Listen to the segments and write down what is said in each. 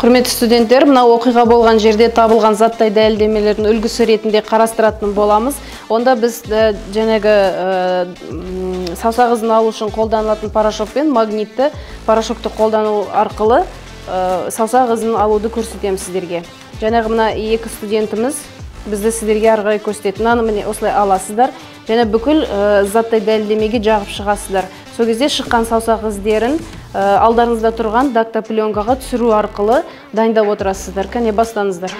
Құрметті студенттер, мына оқиға болған жерде табылған заттай дәлелдемелердің үлгісі ретінде қарастыратын боламыз. Онда біз жаңағы саусақ ізін алу үшін қолданылатын порошок пен магнитті порошокты қолдану арқылы саусақ ізін алуды көрсетеміз сіздерге. Жаңағы мына екі студентіміз бізді сіздерге ары қарай көрсетеді. Мынаны міне осылай аласыздар және бүкіл заттай дәлелдемеге жағып шығасыздар. Сол кезде шыққан саусақ іздерін алдарыңызда тұрған дактопленкаға түсіру арқылы дайындап отырасыздар. Кәне, бастаңыздар.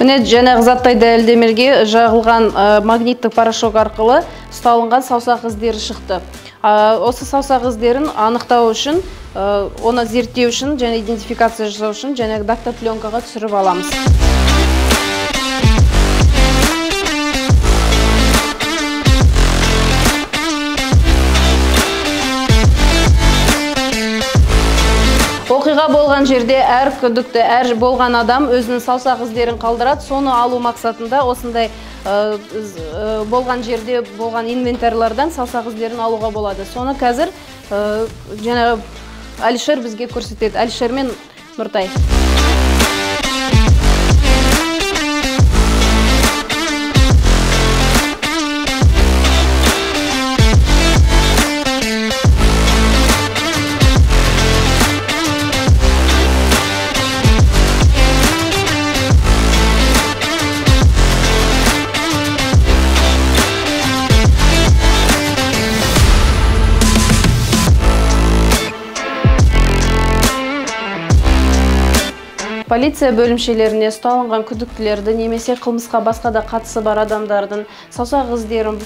Міне жаңағы заттай дәлелдемеге жағылған магниттік порошок арқылы ұсталынған саусақ іздері шықты. Осы саусақ іздерін анықтау үшін, оны зерттеу үшін және идентификация жасау үшін жаңағы дактопленкаға түсіріп аламыз. Оқиға болған жерде әр күдікті, әр болған адам өзінің саусақ іздерін қалдырады. Соны алу мақсатында осындай болған жерде болған инвентарьлардан саусақ іздерін алуға болады. Соны қазір жаңағы Әлішер бізге көрсетеді. Әлішер мен Нұртай. Полиция бөлімшелеріне ұсталынған күдіктілерді немесе қылмысқа басқа да қатысы бар адамдардың саусақ іздерін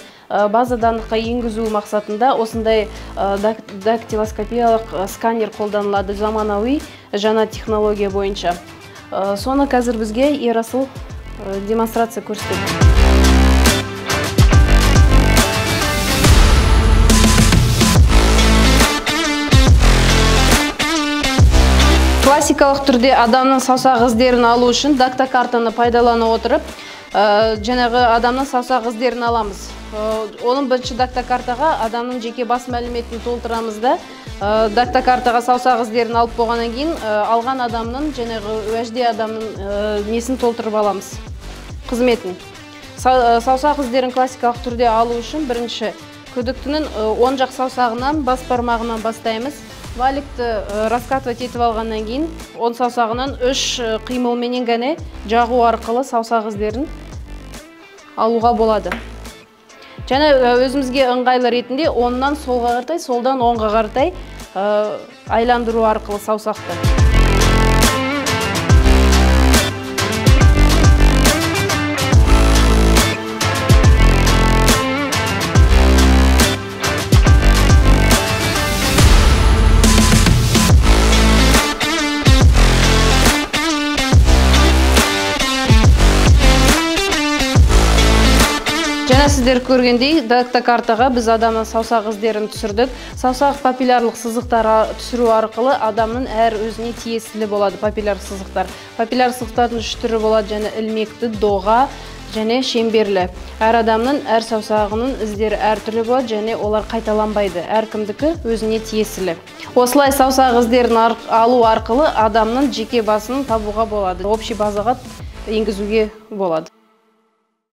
база данныхқа енгізу мақсатында осындай дактилоскопиялық сканер қолданылады заманауи жаңа технология бойынша. Соны қазір бізге Ерасыл демонстрация көрсетеді. Классикалық түрде адамның саусақ іздерін алу үшін дактокартаны пайдалана отырып, жаңағы адамның саусақ іздерін аламыз. Оның бірінші дактокартаға адамның жеке бас мәліметін толтырамыз да, дактокартаға саусақ іздерін алып болғаннан кейін алған адамның, жаңағы уәжде адамның несін толтырып аламыз, қызметін. Саусақ іздерін классикалық түрде алу үшін бірінші күдіктінің оң жақ саусағынан, бас бармағынан бастаймыз. Валикті раскатывать етіп алғаннан кейін, оң саусағынан 3 қимылменен ғана жағу арқылы саусақ іздерін алуға болады. Және өзімізге ыңғайлы ретінде оңнан солға қаратай, солдан оңға қаратай айландыру арқылы саусақты. Жаңа сіздер көргендей, дактокартаға біз адамның саусақ іздерін түсірдік. Саусақ папиллярлық сызықтар түсіру арқылы адамның әр өзіне тиесілі болады папиллярлық сызықтар. Папиллярлық сызықтардың үш түрі болады, және ілмекті, доға және шеңберлі. Әр адамның әр саусағының іздері әртүрлі болады, және олар қайталанбайды. Әркімдікі өзіне тиесілі. Осылай саусақ іздерін алу арқылы адамның жеке басын табуға болады. Общий базаға енгізуге болады.